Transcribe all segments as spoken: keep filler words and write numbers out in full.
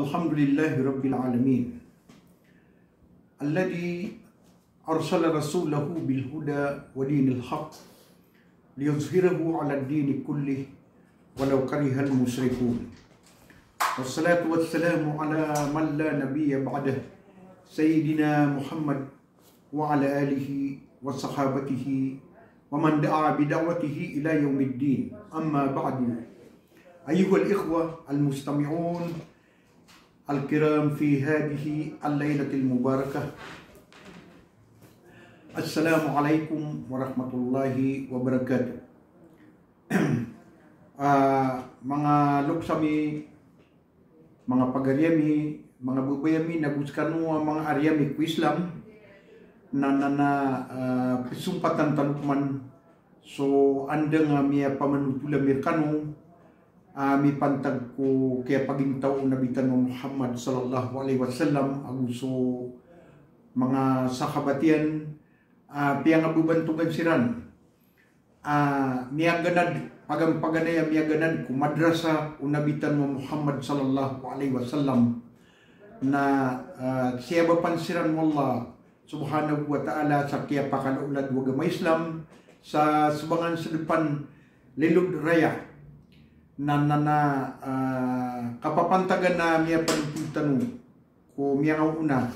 الحمد لله رب العالمين الذي أرسل رسوله بالهدى ودين الحق ليظهره على الدين كله ولو كره المشركون. والصلاة والسلام على من لا نبي بعده سيدنا محمد وعلى آله وصحابته ومن دعا بدعوته إلى يوم الدين. أما بعد. أيها الإخوة المستمعون الكرام في هذه الليلة المباركة. السلام عليكم ورحمة الله وبركاته. Ah, manga loks ami, manga pagari ami, manga babay ami, nago skano a manga ari ami ko Islam, na, na, na, ah, pzompatan tano pman so andang a miyapamanotol ami rkano, a mipantag ko kiyapagintaw o Nabi tano a Muhammad sallallahu alaihi wasallam, ago so manga sahabat iyan, a piyangababantogan siran a miyaganad, paganay-paganay a miyaganad ko madrasa o Nabi tano a Muhammad sallallahu alaihi wasallam, na, ah, siyabapan siran o Allah subhanahu wa ta'ala sa kiyapakalaolad o agama Islam sa sabangan sa depan lilod raya. Na, na, na, ah, kapapantagan a miyapanotol tano ko miyangaoona,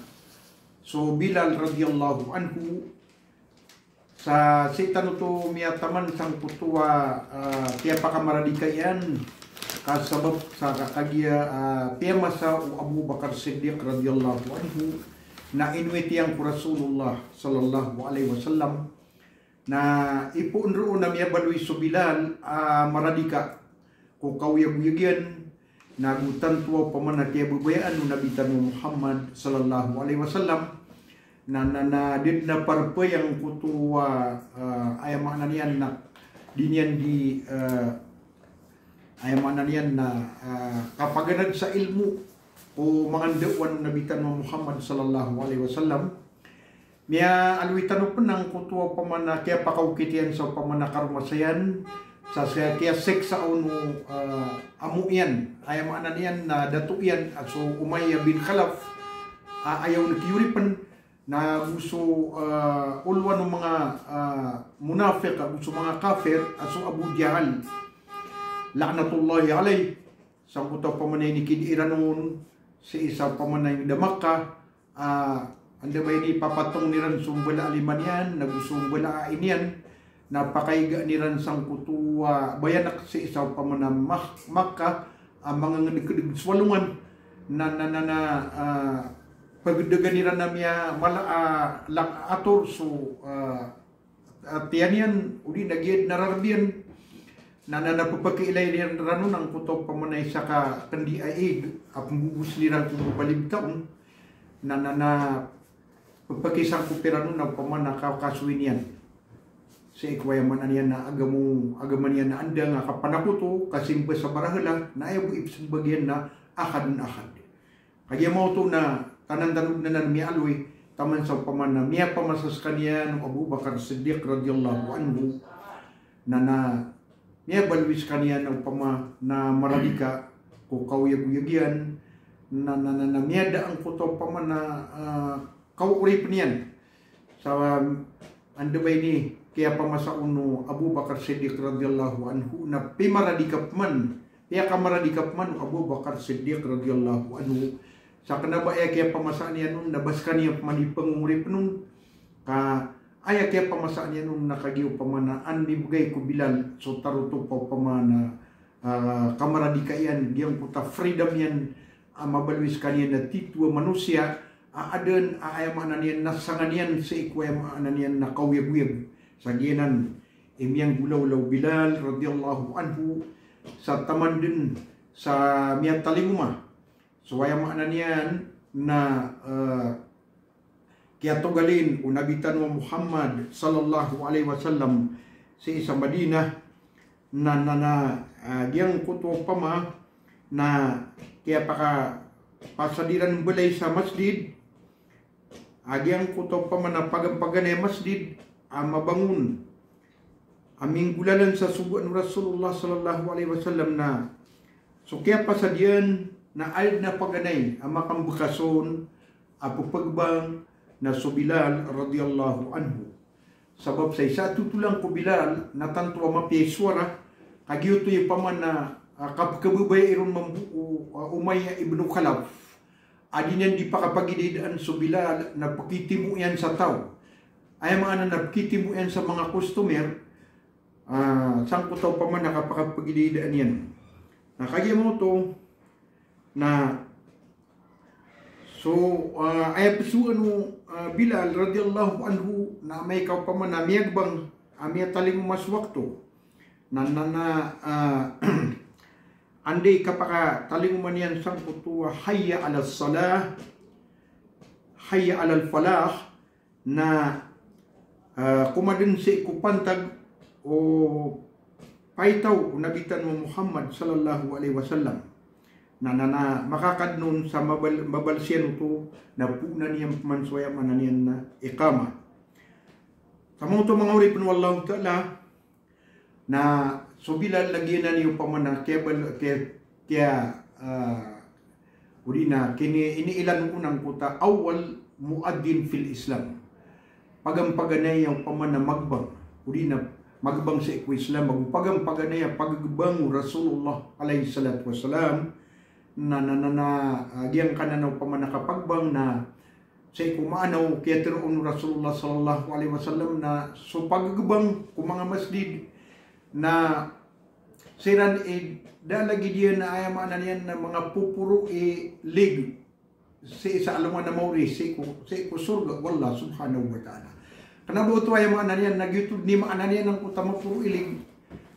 so Bilal radiyallahu anhu, sa sii tano oto miyataman sangkoto a, ah, kiyapakamaradika iyan, ka sabap sa kagiya, ah, piyamasa o Abu Bakar Siddiq radiyallahu anhu na inowit iyan ko Rasulullah sallallahu alaihi wasallam, na ipoon roo na miyabaloy so Bilal a maradika ko kaoyagoyag iyan, nago tanto a opama na kiyababayaan o Nabi tano a Muhammad sallallahu alaihi wasallam, na, na, na di dn a parpayang koto a, ah, aya maana niyan na di niyan di, ah, aya maana niyan na, ah, kapaganad sa ilmo ko manga ndaowan o Nabi tano a Muhammad sallallahu alaihi wasallam. Miyaaloy tano pn angkoto a opama na kiyapakaokit iyan sa opama na karomasa iyan, sa, sa kiyaseksa on o, ah, amo iyan, aya maana niyan na dato iyan, a so Umayyah bin Khalaf, a aya on kiyoripn, nago so, ah, olowan o manga, ah, munafiq, ago so manga kafir, a so Abu Jahal, la'natullahi alayh. Sangkoto a opama na inikid iran on sii sa opama na ingd a Makkah, ah, anda ba ini papatong iran so mbala a lima niyan, nago so mbala a ai niyan, na pakaigaan iran sangkoto a, ah, bayanak sii sa opama na Mak-, Makkah, a mangangdkdg so alongan, na, na, na, na, ah, pagdagan iran a miyamala a, ah, lak ator so, ah, ah, tiyan iyan, odi na giya dn a rarb iyan. Na, na, na pphakailay iran rano angkoto a opama na isa ka kndi a ig a pmbobos iran ko mbalibta on. Na, na, na pphakisangkop iran on a opama na ka-, kasoy niyan. Sii ko aya maana niyan na agamo, agama niyan na andang a kapanakoto, kasimba sa barahala, na aya bo ipsmbag iyan na ahadun ahad. Kagiya maoto na tanan tano dn anan miyaaloy, taman sa opama na miyapamasa skaniyan o Abu Bakar Siddiq radiyallahu anhu, na, na miyabaloy skaniyan a opama na maradika ko kaoyagoyag iyan, na, na, na, na miyada angkoto a opama na, ah, kaoripn iyan. Sa, um, anda ba ini kiyapamasa on o Abu Bakar Siddiq radiyallahu anhu na pimaradika pman, piyakamaradika pman o Abu Bakar Siddiq radiyallahu anhu. Sa kna ba aya kiyapamasa niyan on na ba skaniyan pman i pangongoripn on. Ka aya kiyapamasa niyan on na kagiya opama na an mibgay ko Bilal so tarotop a opama na, ah, kamaradika iyan, giyangkoto a freedom iyan, a mabaloy skaniyan a titho a manosiya a adn a aya maana niyan na sangan iyan sii ko aya maana niyan na kaoyagoyag. Sa giyanan i miyanggolawla o Bilal radiyallahu anhu sa taman dn sa miyatalingoma. So aya maana niyan na, eh, kiyatogalin o Nabi tano a Muhammad sallallahu alaihi wasallam sii sa Madinah, na, na, na, ah, giyangkoto a opama na kiyapakapasad iran mbalay sa masjid, ah, giyangkoto a opama na paganpaganay a masjid, ah, mabangon a minggolalan sa sogoan o Rasulullah sallallahu alaihi wasallam na so kiyapasad iyan na aya dn a paganay a makambkas on a pphagbang na so Bilal radiyallahu anhu. Sabap sa isa a totolan ko Bilal na tanto a mapiya i sowara, ka giyoto i opama na, ah, kapkhababayai ron mambo o, ah, Umayyah ibn Khalaf a di niyan di pakapagidaidaan so Bilal na pkitimo iyan sa taw. Aya maana na pkitimo iyan sa manga customer, ah, sangkoto a opama na kapakapagidaidaan iyan. Na kagiya mambo oto na so, ah, aya pzowaan o, ah, Bilal radiyallahu anhu na amay ka opama na miyagbang, a miyatalingoma so wakto. Na, na, na, ah, anda i kapakatalingoma niyan sangkoto a hayya alas salah, hayya alal falah, na, ah, komadn sii ko pantag o paitaw o Nabi tano a Muhammad sallallahu alaihi wasallam. Na, na, na makakadn on sa mabal-, mabalsiyan oto na poon iyan pman so aya maana niyan na iqamah. Sa mambo oto manga oripn o Allahu Ta'ala, na so Bilal lagid anan i opama na kiyabal-, kiya-, kiya-, ah, odi na kini-, iniilan o angkoto a awwal muadhdhin fil Islam. Pagampaganay a opama na magbang, odi na magbang sii ko Islam, ago pagampaganay a paggbang o Rasulullah alayhis salatu wassalam, na, na, na, na, ah, giyangkanan a opama na kapagbang na sii ko maana o kiyatharoa on o Rasulullah sallallahu alaihi wasallam na so paggbang ko manga masjid na siran i da lagid iyan a aya maana niyan na manga poporo i lig sii sa alongan a maori sii ko, sii ko sorga o Allah subhanahu wa ta'ala. Kna ba oto aya maana niyan na giyoto dn i maana niyan angkoto a maporo i lig.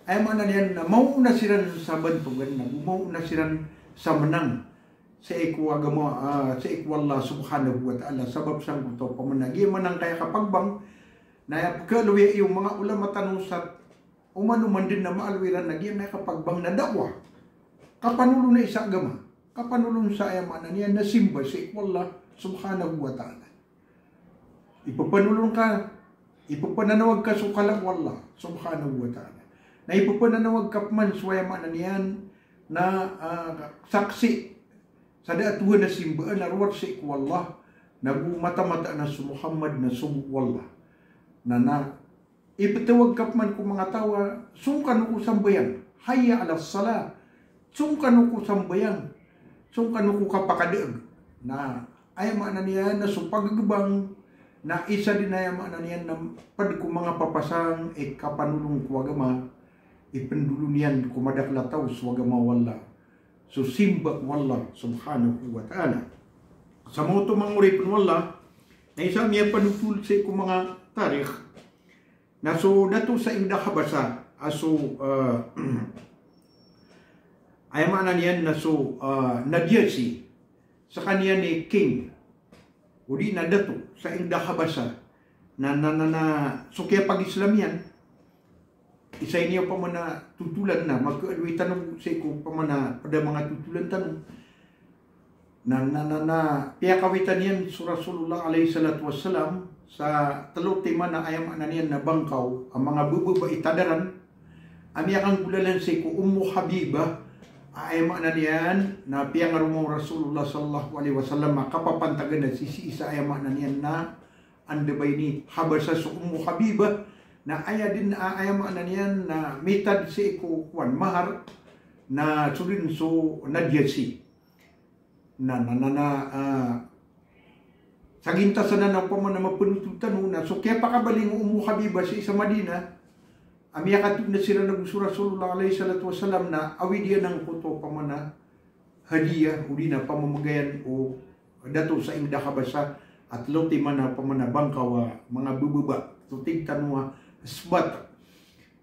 Aya maana niyan na maona siran sa bantogan, na maona siran sa mnang sii ko agama, ah, sii ko Allah subhanahu wa ta'ala. Sabap sangkoto a opama na giya manang kaya kapagbang, na aya pkhaaloya iyo manga ulama tano sa oman-oman dn a maaloy iran na giya manga kapagbang na da'wah. Kapanolon sa agama. Kapanolon sa aya maana niyan na simba sii ko Allah subhanahu wa ta'ala. Ipapanolon ka, ipapananawag ka so kala o Allah subhanahu wa ta'ala. Na ipapananawag ka pman so aya maana niyan na, ah, saksi sa da a Tuhan a simbaan a rowar sii ko Allah, na go mataan-mataan a so Muhammad na sogo o Allah. Na, na iptawag ka pman ko manga taw a song kano ko sambayang, hayya alas salah, song kano ko sambayang, song kano ko kapakadaag. Na aya maana niyan na so paggbang na isa dn, aya maana niyan na pd ko manga papasang i kapanolon ko agama, ipndolon iyan ko madakl a taw so agama o Allah, so simba ko Allah subhanahu wa ta'ala. Sa mambo oto manga oripn o Allah, na isa a miyapanotol sii ko manga tarikh, na so dato sa ingd a Habasha, a so, ah, aya maana niyan na so, ah, Najasi, skaniyan i king, odi na dato sa ingd a Habasha, na, na, na, na so kiyapag-Islam iyan, isa ini opama na totolan na, makaadway tano sii ko opama na pd a manga totolan tano. Na, na, na, na piyakawitan iyan so Rasulullah alayhis salatu wassalam sa tlo timan a aya maana niyan na bangkaw a manga bbaba i tadaran, a miyakanggolalan sii ko Ummu Habibah, a aya maana niyan na piyangaroma o Rasulullah sallallahu alaihi wasallam a kapapantagan a sisii sa aya maana niyan na anda ba ini Habasha so Ummu Habibah, na aya dn a aya maana niyan na mitad sii ko kowan mahar, na so dn so Najasi. Na, na, na, na, ah, sa gintasan anan opama na mapanothol tano na so kiyapakabaling o Ummu Habibah sii sa Madinah, a miyakatoon siran ago so Rasulullah alayhis salatu wassalam na awid iyan angkoto opama na hadiyah, odi na pamamagayan o dato sa ingd a Habasha, a tlo timan a opama na bangkaw a manga bbaba, so tig tano a sbat.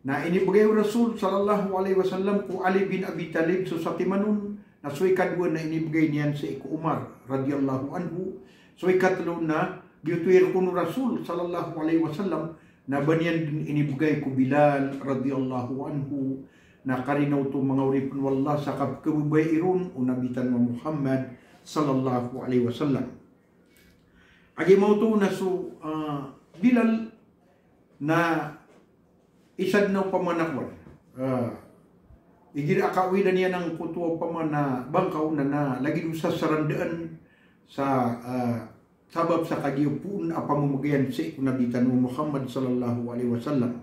Na inibgay o Rasul sallallahu alaihi wasallam ko Ali bin Abi Talib so satiman on, na so ikadowa na inibgay niyan sii ko Umar radiyallahu anhu, so ikatlo na giyoto i rk o Rasul sallallahu alaihi wasallam, na ba niyan dn inibgay ko Bilal radiyallahu anhu, na karina oto manga oripn o Allah sa kapkhababayai ron o Nabi tano a Muhammad sallallahu alaihi wasallam. Kagiya mambo oto na so, ah, Bilal na isa dn a opama na kowan, ah, igira a kaowidan iyan angkoto a opama na bangkaw na, na lagid o sasarandaan sa, ah, sabap sa kagiya poon a pamamagayan sii ko Nabi tano a Muhammad sallallahu alaihi wasallam.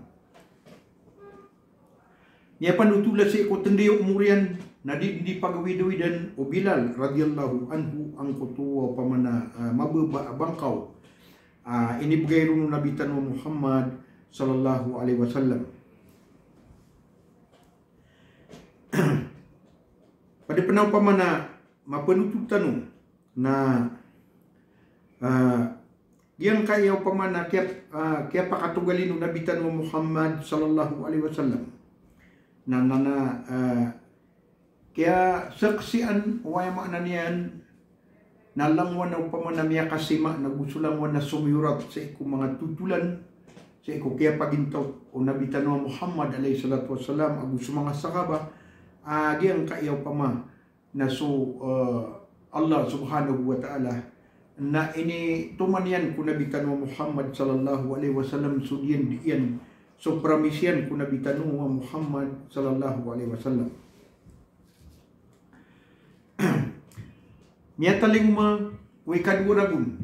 Miyapanothol a sii ko tenda i omor iyan na di, di pagawidawidan o Bilal radhiyallahu anhu angkoto a opama na, ah, mababa a bangkaw a inibgay ron o Nabi tano a Muhammad sallallahu alaihi wasallam. Pd pn a opama na mapanothol tano na, ah, giyangkaya opama na kiya, ah, kiyapakatogalin o Nabi tano a Muhammad sallallahu alaihi wasallam. Na, na, na, ah, kiyasaksian o aya maana niyan na langowan a opama na miyakasima na go so langowan a somiyorat sii ko manga thotolan, sii ko kiyapagintaw o Nabi tano a Muhammad alaihi salatu wassalam ago so manga sahaba, a giyangkaya opama na so, eh, Allah subhanahu wa ta'ala na initoman iyan ko Nabi tano a Muhammad sallallahu alaihi wasallam, so diyan diyan, so promise iyan ko Nabi tano a Muhammad sallallahu alaihi wasallam. Miyatalingoma ko ikadowa ragon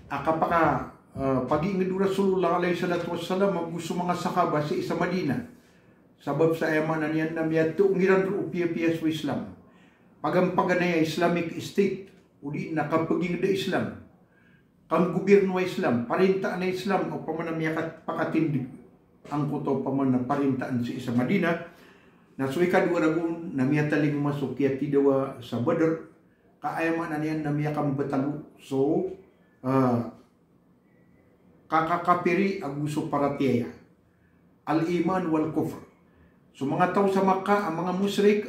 a kapaka, eh, pagiingd o Rasulullah alaihi salatu wassalam ago so manga sahaba sii sa Madinah. Sabap sa aya maana niyan na miyatoong iran roo piyapiya so Islam. Pagampaganay a Islamic State, odi na kapagingd a Islam, kanggobirno a Islam, parintaan a Islam, opama na miyakapakatindg angkoto opama na parintaan sii sa Madinah. Na so ikadowa ragon na miyatalingoma so kiyatidawa sa Badr, ka aya maana niyan na miyakambatalo so, ah, kakakapiri ago so paratiyaya. Al-iman wal kufr. So manga taw sa Makkah a manga mushrik,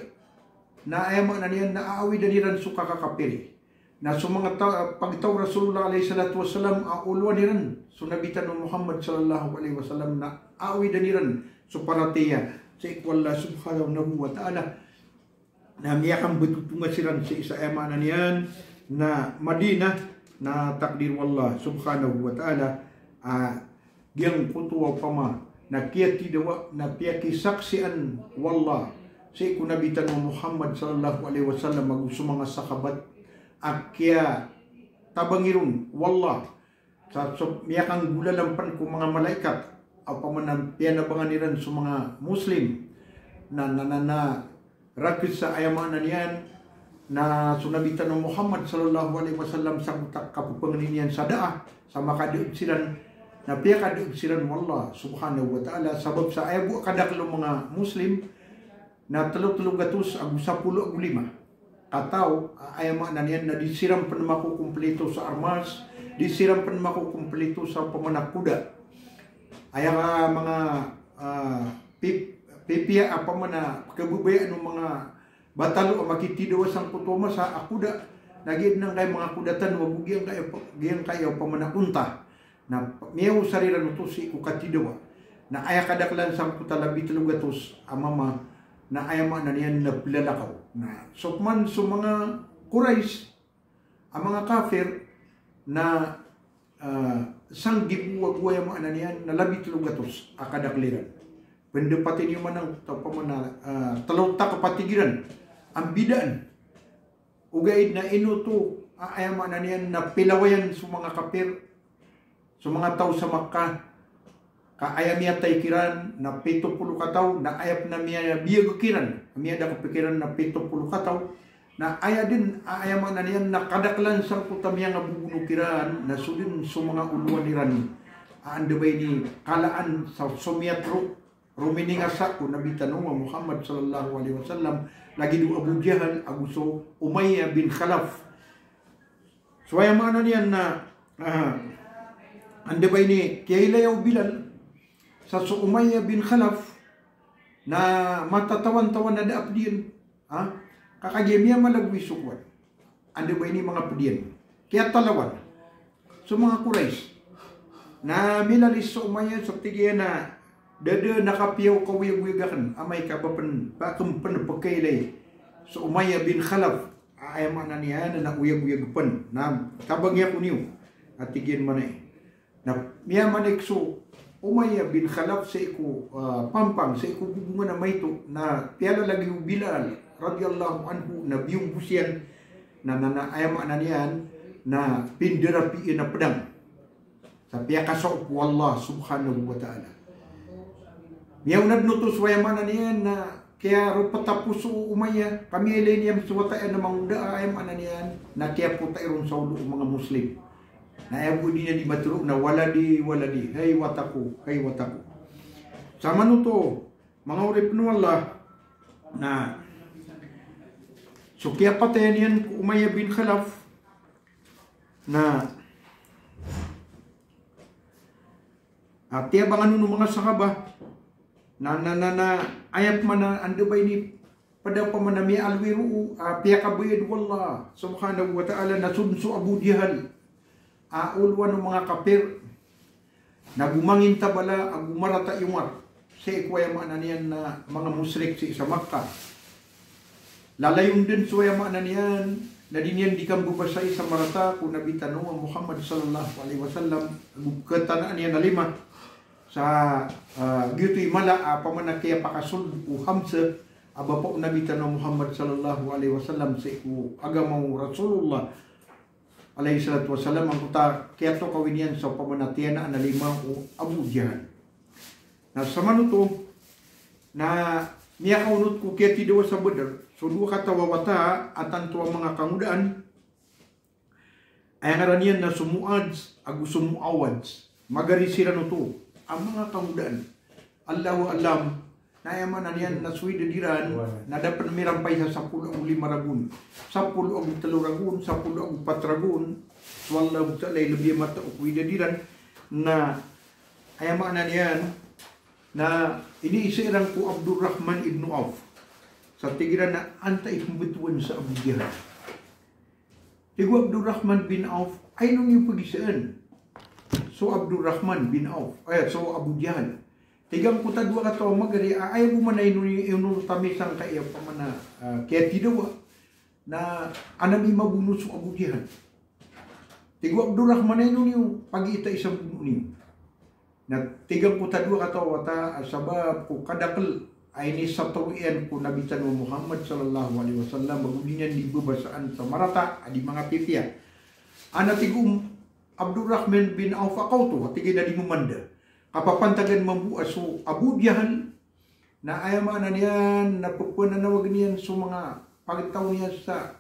na aya maana niyan na aawidan iran so kakakapiri. Na so manga taw, pagtaw o Rasulullah alaihi salatu wassalam a olowan iran so Nabi tano Muhammad sallallahu alaihi wasallam na aawidan iran so paratiyaya sii ko Allah subhanahu wa ta'ala. Na miyakambtotonga siran sii sa aya maana niyan na Madinah, na takdir o Allah subhanahu wa ta'ala, ah, giyangkoto a opama na kiyatidawa na piyakisaksian o Allah sii ko Nabi tano Muhammad sallallahu alaihi wasallam ago so manga sahabat a kiyatabangi ron o Allah. Sa so miyakanggolalan pn ko manga malaikat a opama na piyanabangan iran so manga Muslim na, na, na, na rakes sa aya maana niyan na so Nabi tano Muhammad sallallahu alaihi wasallam sa gota kapepangni niyan sa daa sa makadaeg siran, na piyakadaeg siran o Allah subhanahu wa ta'ala, sabap sa aya bo a kadakl o manga Muslim na tlo, tlo gatos ago sapolo ago lima kataw, a aya maana niyan na di siran pn makokomplito sa armas, di siran pn makokomplito sa opama na koda. Aya ka manga, ah, pip-, pipiya a opama na kababayaan o manga batalo a makitidawa sangkoto a masa a koda, na giyanan angkaya manga koda tano ago giyangkaya, giyangkaya opama na onta. Na miyaosar iran oto sii ko katidawa. Na aya kadaklan sangkoto a labi tlo gatos a mama, na aya maana niyan na plalakaw. Na so pman so manga Quraysh a manga kafir na, ah, sanggibo ago aya maana niyan na labi tlo gatos a kadakl iran. Pndapati niyo man angkoto a opama na, ah, tlo ta kapatigiran a mbidaan. Ogaid na ino oto a aya maana niyan na pilawayan so manga kafir, so manga taw sa Makkah, ka aya miyatay kiran na pito polo kataw, na aya pn a miyabiyag kiran, a miyadakp kiran na pito polo kataw, na aya dn a aya maana niyan na kadaklan sangkoto a miyangabobono kiran na so dn so manga olowan iran a anda ba ini kalaan sa somiyat ro, romininga sa ko Nabi tano a Muhammad sallallahu alaihi wasallam, lagid o Abu Jahal ago so Umayyah bin Khalaf. So aya maana niyan na, ah, anda ba ini kiyailaya o Bilal sa so Umayyah bin Khalaf na matatawan-tawan a da a pd iyan. Ha? Ka kagiya miyamalagoy so kowan. Anda ba ini manga pd iyan? Kiyatalawan so manga Quraysh. Na milalis so Umayyah sa tig iyan a, da dn a kapiya o kaoyagoyag akn, amay ka ba pn, ba akn pn pkailay so Umayyah bin Khalaf. Aya maana niyan na oyagoyag pn. Na tabangi ako niyo, a tig iyan mambo. Na miyamanik so Umayyah bin Khalaf sii ko, ah, pampang, sii ko bobongan a maito, na piyalalagiyo Bilal radhiyallahu anhu, na biyombos iyan, na, na, na, aya maana niyan, na pindarapi iyan a pedang. Sa piyakasaop o Allah subhanahu wa ta'ala. Miyaona den oto so aya maana niyan na kiyaropet a poso o Umayyah, ka miyailay niyan so wata iyan a mangoda a aya maana niyan na kiyapotay ron sa olo o manga Muslim. Na aya bo di niyan di matero na waladi, waladi, hay wata ko, hay wata ko. Samanoto, manga oripen o Allah, na so kiyapatay niyan ko Umayyah bin Khalaf, na, ah, tiyabangan on o manga sahaba, na, na, na, na, aya pman a anda ba ini, pada pman a miyaaloy roo, ah, piyakabayad o Allah subhanahu wa ta'ala, na so den so Abu Jahal, ah, olowan o manga kapir, na go mangintabala ago marata i Umar sii ko aya maana niyan na manga mushrik sii sa Makkah. Lalayon den so aya maana niyan na di niyan di kambebasai sa marata ko Nabi tano a Muhammad sallallahu alaihi wasallam, ago ketanaan iyan a lima. Sa, ah, giyoto i mala a pman a kiyapakasold o Hamzah a bapa o Nabi tano a Muhammad sallallahu alaihi wasallam sii ko agama o Rasulullah alayhis salatu wassalam, angkoto a kiyatokawi niyan sa opama na tiyanaan a lima o Abu Jahal. Na samanoto, na miyakaonot ko kiyatidawa sa Badr so dowa kataw a wata a tanto a manga kangodaan, aya ngaran iyan na so Muadh ago so Muawadh. Magari siran oto a manga kangodaan. Allahu a'lam. Na aya maana niyan na so idad iran na da pen mirampay sa sapolo ago lima ragon, sapolo ago telo ragon, sapolo ago pat ragon. So Allahu ta'ala i lebi a matao ko idad iran. Na aya maana niyan na iniisa iran ko Abdurrahman ibn Auf. Sa tig iran a antaa i pembetowan sa Abu Jahal. Tig o Abdurrahman bin Auf, ay ino niyo pagisaan so Abdurrahman bin Auf, ay, so Abu Jahal. Tig angkoto a dowa kataw a magari a, ay, bo man, ay ino niyo, ino niyo tamisan ka iya pamana, ah, kiyatidawa na anan i mabono so Abu Jahal. Tig o Abdurrahman, ay ino niyo pagiitai sa bono niyo. Na tig angkoto a dowa kataw a wata a sabap ko kadakel a inisatoro iyan ko Nabi tano a Muhammad sallallahu alaihi wasallam, ago di niyan di bebasaan sa marata a di mangapipiya. Ana tig o Abdurrahman bin Auf a kaoto, a tig iyan a di mamanda. Kapapantagan mambo a so Abu Jahal, na aya maana niyan na pepananawag iyan so manga pagtaw niyan sa,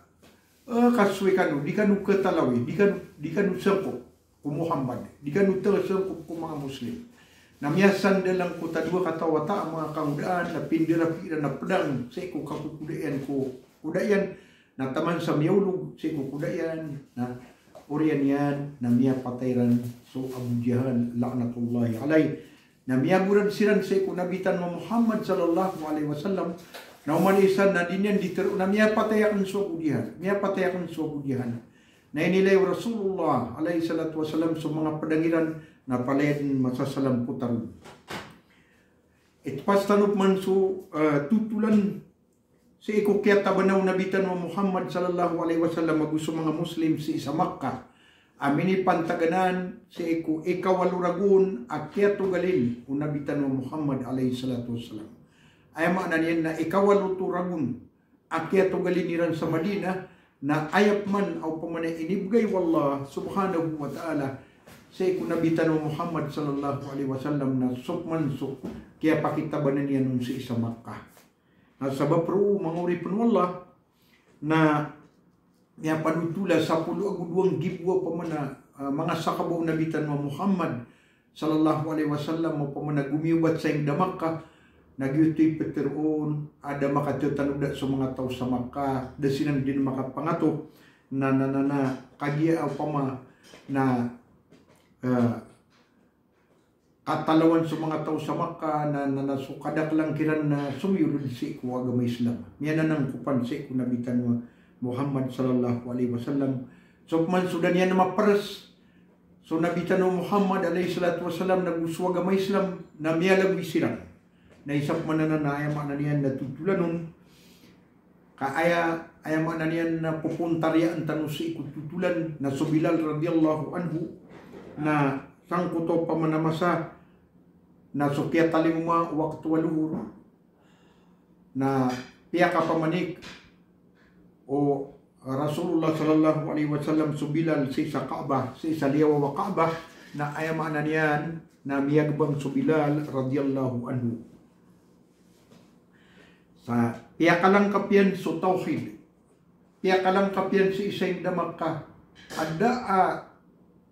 eh, kasoy kano, di kano ketalawi, di kano, di kano sengkop ko Muhammad, di kano sengkop ko manga Muslim. Na miyasandal angkoto a dowa kataw a wata a manga kangodaan, na pindarapi iran a pedang sii ko kakokoda iyan ko koda iyan, na taman sa miyaolog sii ko koda iyan, na oriyan iyan na miyapatay iran so Abu Jahal, la'natullahi alayh. Na miyaborad siran sii ko Nabi tano a Muhammad sallallahu alaihi wasallam. Na oman i isa na di niyan di tero na miyapatay aken so Abu Jahal, miyapatay aken so Abu Jahal. Na inilay o Rasulullah alayhis salatu wassalam so manga pedang iran na palaya den masasalampotan on. Itepas tano pman so, eh, totolan sii ko kiyatabana o Nabi tano a Muhammad sallallahu alaihi wasallam ago so manga Muslim sii sa Makkah a minipantag anan sii ko ikawalo ragon a kiyatogalin o Nabi tano a Muhammad alayhis salatu wassalam. Aya maana niyan na ikawalo to ragon a kiyatogalin iran sa Madinah, na aya pman a opama na inibgay o Allah subhanahu wa ta'ala sii ko Nabi tano a Muhammad sallallahu alaihi wasallam na so pman so kiyapakitabanan iyan on sii sa Makkah. Na sabap roo, manga oripen o Allah, na miyapanotola sapolo ago dowa nggibo a opama na, ah, manga sahaba o Nabi tano a Muhammad sallallahu alaihi wasallam a opama na gomiyobat sa inged a Makkah, na giyoto i petero on a da makatetanoda so manga taw sa Makkah, da siran den makapangato, na, na, na, na, kagiya a opama na, ah, katalawan so manga taw sa Makkah na, na, na so kadakelan kiran na somiyolod sii ko agama Islam. Miyananangkopan sii ko Nabi tano a Muhammad sallallahu alaihi wasallam. So pman so da niyan maperes so Nabi tano a Muhammad alayhis salatu wassalam na go so agama Islam, na miyalagoy siran. Na isa pman anan na aya maana niyan na totolan on ka aya, aya maana niyan na popontariyaan tano sii ko totolan na so Bilal radhiyallahu anhu, na sangkoto a opama na masa Na so kiyatalingoma o wakto a lohor na piyakapamanik o Rasulullah sallallahu alaihi wasallam so Bilal sii sa Kaabah, sii sa liyawaw a Kaabah, na aya maana niyan na miyagbang so Bilal radiyallahu anhu. Sa piyakalangkap iyan so tawhid, piyakalangkap iyan sii sa inged a Makkah a da a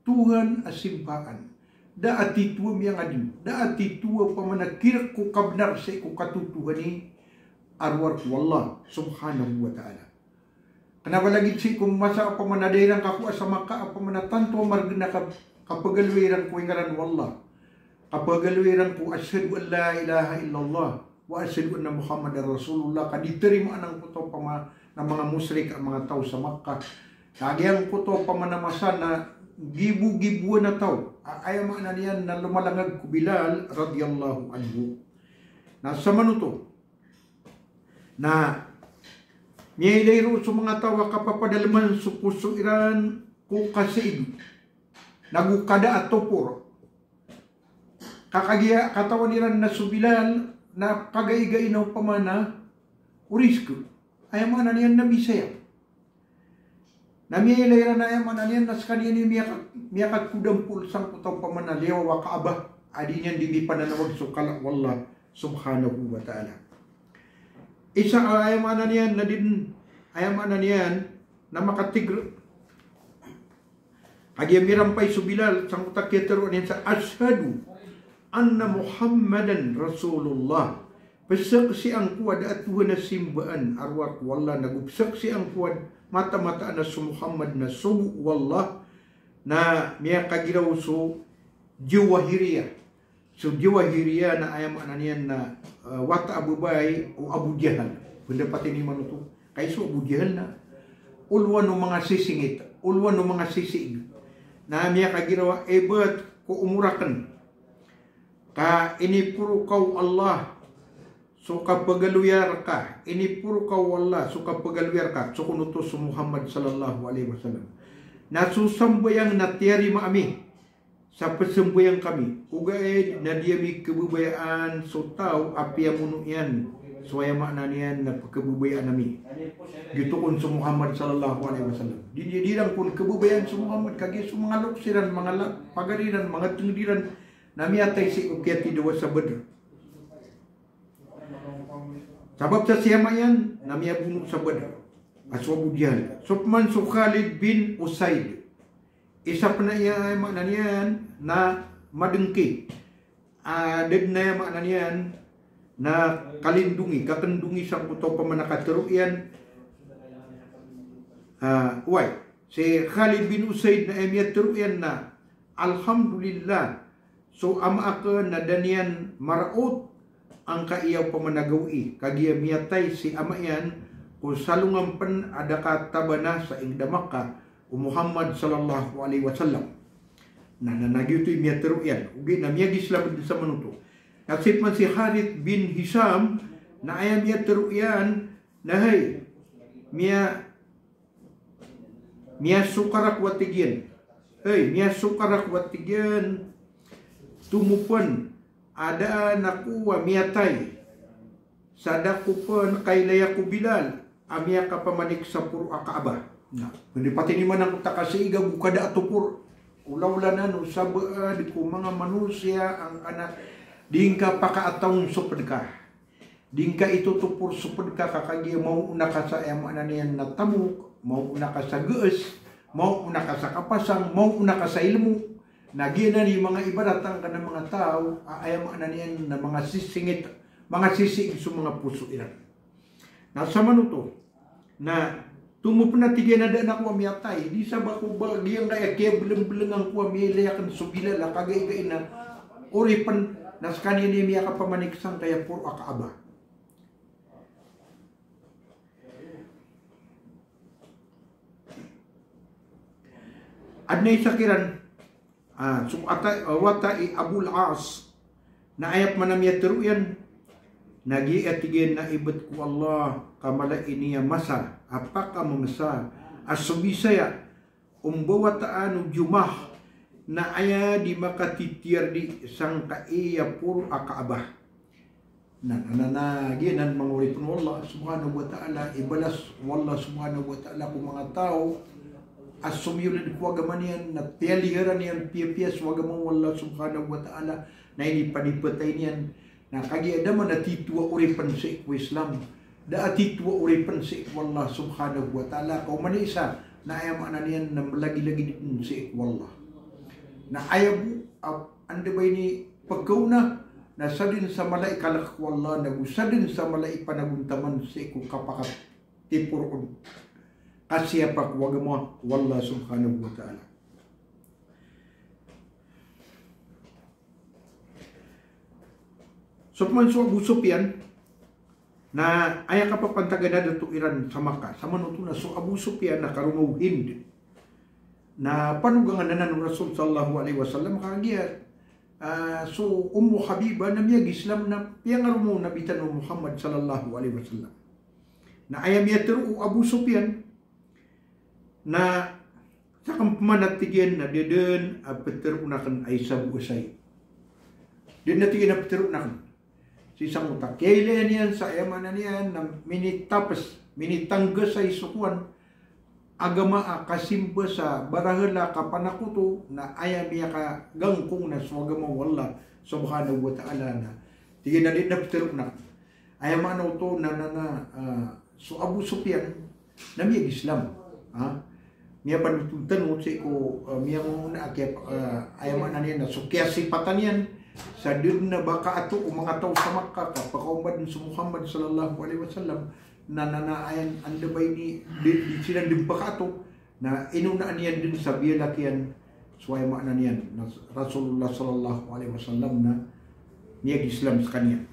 Tuhan a simbaan, da a titho a miyangadn, da a titho a opama na kirk ko kabnar sii ko katotohani a rowar ko Allah subhanahu wa ta'ala. Kna ba lagid sii ko masa a opama na da iran kakowa sa Makkah a opama na tanto a margn a kap-, kapagaloya iran ko ingaran o Allah. Kapagaloya iran ko ashhadu an la ilaha illallah wa ashhadu anna Muhammadar Rasulullah, ka di tarimaan angkoto a opama na manga mushrik a manga taw sa Makkah. Sa giyangkoto a opama na masa na gibogiboan a taw. A-, aya maana niyan na lomalangag ko Bilal radiyallahu anhu. Na samanoto na miyailay roo so manga taw a kapapadalman so poso iran ko kasaig nago kada a topor. Ka kagiya katawan iran na so Bilal na kagaigai na opama na o rizq. Aya maana niyan na bisaya. Na miyailay iran a aya maana niyan na skaniyan i miyaka-, miyakatkodampol sangkoto a opama na liyawaw a Kaabah a di niyan di mipananawag so kala o Allah subhanahu wa ta'ala. Isa a aya maana niyan na di dn, aya maana niyan na makatigr. Kagiya mirampay so Bilal sangkoto a kiyatharoa niyan sa ashhadu anna Muhammadan Rasulullah. Pzaksian ko a da a Tuhan a simbaan a rowar ko Allah, nago pzaksian ko a mataan-mataan a so Muhammad na sogo o Allah, na miyakagiraw so Jawahiriyah. So Jawahiriyah na aya maana niyan na, ah, wata a babay o Abu Jahal. Pendapatan iman oto. Kay so Abu Jahal na olowan o manga sisingit, olowan o manga sisiig. Na miyakagiraw a ibt ko omor akn. Ka iniporo ka o Allah so kapagaloya rka, iniporo ka o Allah so kapagaloya rka, so kon oto so Muhammad sallallahu alaihi wasallam. Na so sambayang na tiyarima ami sa pzambayang kami, ogaid na di ami khababayaan so taw a piyamono iyan so aya maana niyan na pkhababayaan ami. Giyoto kon so Muhammad sallallahu alaihi wasallam. Di, di, di iran kon khababayaan so Muhammad, kagiya so manga loks iran, manga la-, pagari ran, manga tngd iran, na miyatay sii ko kiyatidawa sa Badr. Sabap sa siyama iyan na miyabono sa Badr a so Abu Jahal. So pman so Khalid bin Usaid. Isa pn a aya maana niyan na madngki. Ah, da dn a aya maana niyan na kalindongi, kakndongi sangkoto a opama na katharo iyan. Ah, oway. Si Khalid bin Usaid na aya miyatharo iyan na, Alhamdulillah, so ama akn na da niyan maraot angkaya opama na gawii, kagiya miyatay si ama iyan ko salongan pn a da katabana sa ingd a Makkah o Muhammad sallallahu alaihi wasallam. Na, na, na giyoto i miyatharo iyan. Ogaid na miyag-Islam dn samanoto. Na sii pman si Harith bin Hisham, na aya miyatharo iyan na hay, miya- Miyasokar ako a tig iyan. Hay, miyasokar ako a tig iyan. Tomo pn a daan ako a miyatay sa da ko pn kailaya ko Bilal a miyakapamanik sa poro a Kaabah. Na, mandi pati niyo man angkoto a kasaiga go kada a topor. Olaola na no sabaad ko manga manosiya angkana di ngka pakaatawn so pd ka. Di ngka itotopor so pd ka, ka kagiya maona ka sa aya maana niyan na tamok, maona ka sa gees, maona ka sa kapasang, maona ka sa ilmo. Na giyanan i manga ibarat angkana manga taw a aya maana niyan na manga sisingit, manga sisiig so manga poso iran. Na samanoto, na tomo pn a tig iyan a daan ako a miyatay, di sa ba ko ba giyangkaya kiyablngblngan ko a miyailay akn so Bilal a kagaigai na oripn, na skaniyan i miyakapamanik sangkaya poro a Kaabah. Adn a isa kiran, ah, so ata, ah, wata i Abul As, na aya pman a miyatharo iyan, na giya tig iyan na ibt ko Allah, ka mala i niyan masa a pakamamsa a so Bisaya o mbawataan o Jumah, Na aya di makatitiyar di sangkai a poro a Kaabah. Na, na, na, na, giyanan manga oripn o Allah subhanahu wa ta'ala, ibalas o Allah subhanahu wa ta'ala ko manga taw a somiyoled ko agama niyan, na piyaliharan iyan, piyapiya so agama o Allah subhanahu wa ta'ala, na inipanipatay niyan. Na kagiya da man a tito a oripn sii ko Islam, da a tito a oripn sii ko Allah subhanahu wa ta'ala, ka oman i isa na aya maana niyan na malagilagid dn sii ko Allah. Na aya bo a anda ba ini pkaona, na sadn sa mala i kalk ko Allah, nago sadn sa mala i panagontaman sii ko kapakatiporoon, kasiyapa ko agama o Allah subhanahu wa ta'ala. So pman so Abu Sufyan, na aya kapapantagan a dato iran sa Makkah, samanoto na so Abu Sufyan na karoma o Hind. Na panogangan anan o Rasul sallallahu alaihi wasallam, kagiya, ah, so Ummu Habiba na miyag-Islam na piyangaroma o Nabi tano Muhammad sallallahu alaihi wasallam. Na aya miyatero o Abu Sufyan, na sakn pman a tig iyan na da dn a pteroon akn a isa bo a sayi. Da dn a tig iyan a pteroon akn. Sii sangkoto a kiyailay niyan sa aya maana niyan na minitaps, minitanggasay so kowan, agama a kasimba sa barahala, kapanakoto, na aya miyakagangkong na so agama o Allah subhanahu wa ta'ala, na tig iyan a da dn a pteroon akn. Aya maana oto na, na, na, ah, so Abu Sufyan na miyag-Islam. Ha? Miyapanothol tano sii ko, ah, miyangoona a kiya, ah, aya maana niyan na so kiyasipatan iyan sa da dn a ba kaato o manga taw sa Makkah ka pakaoma dn so Muhammad sallallahu alaihi wasallam, na, na, na aya anda ba ini di, di siran dn ba kaato, na inonaan iyan dn sa biyalak iyan so aya maana niyan na Rasulullah sallallahu alaihi wasallam na miyag-Islam skaniyan.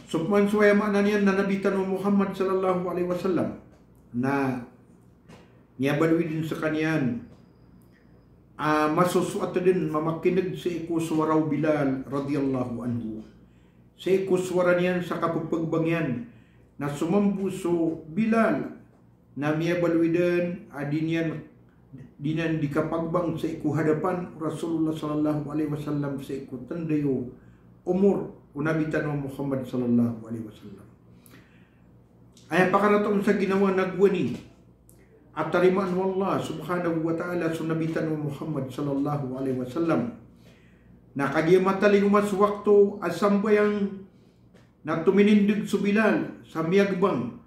So pman so aya maana niyan na Nabi tano Muhammad sallallahu alaihi wasallam na miyabaloy dn skaniyan a masosoat dn mamakin'g sii ko sowara o Bilal radhiyallahu anhu. Sii ko sowara niyan sa kapepegbangiyan, na somambo so Bilal, na miyabaloy dn a di niyan, di niyan di kapagbang sii ko hadapan o Rasulullah sallallahu alaihi wasallam sii ko tanda iyo omor o Nabi tano Muhammad sallallahu alaihi wasallam. Aya pakarata on sa ginawa na gowani a tarimaan o Allah subhanahu wa ta'ala so Nabi tano Muhammad sallallahu alaihi wasallam. Na kagiya matalingoma so wakto a sambayang, na tominindeg so Bilal sa miyagbang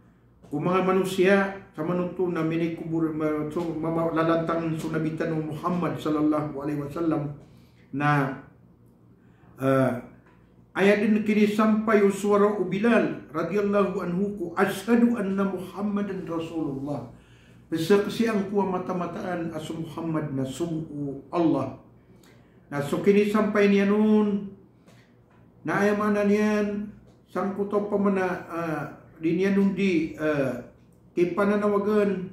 ko manga manosiya, samanoto na minikobor, ma-, so, mama-, lalantangan so Nabi tano Muhammad sallallahu alaihi wasallam, na, eh, aya dn kinisampay o sowara o Bilal radhiyallahu anhu ko, "Ashhadu anna Muhammadan Rasulullah." Pzaksian ko a mata-mataan a so Muhammad na sogo o Allah. Na so kinisampay niyan on, na aya maana niyan, sangkoto pman a, ah, di niyan on di, ah, kipananawagan,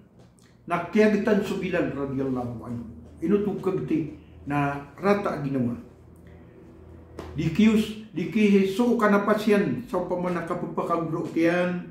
na kiyagtan so Bilal radhiyallahu anhu. Ino oto kagti na rata a ginawa. Di kiyos, di kihiso o kanapas iyan sa opama na kapepakagoraot iyan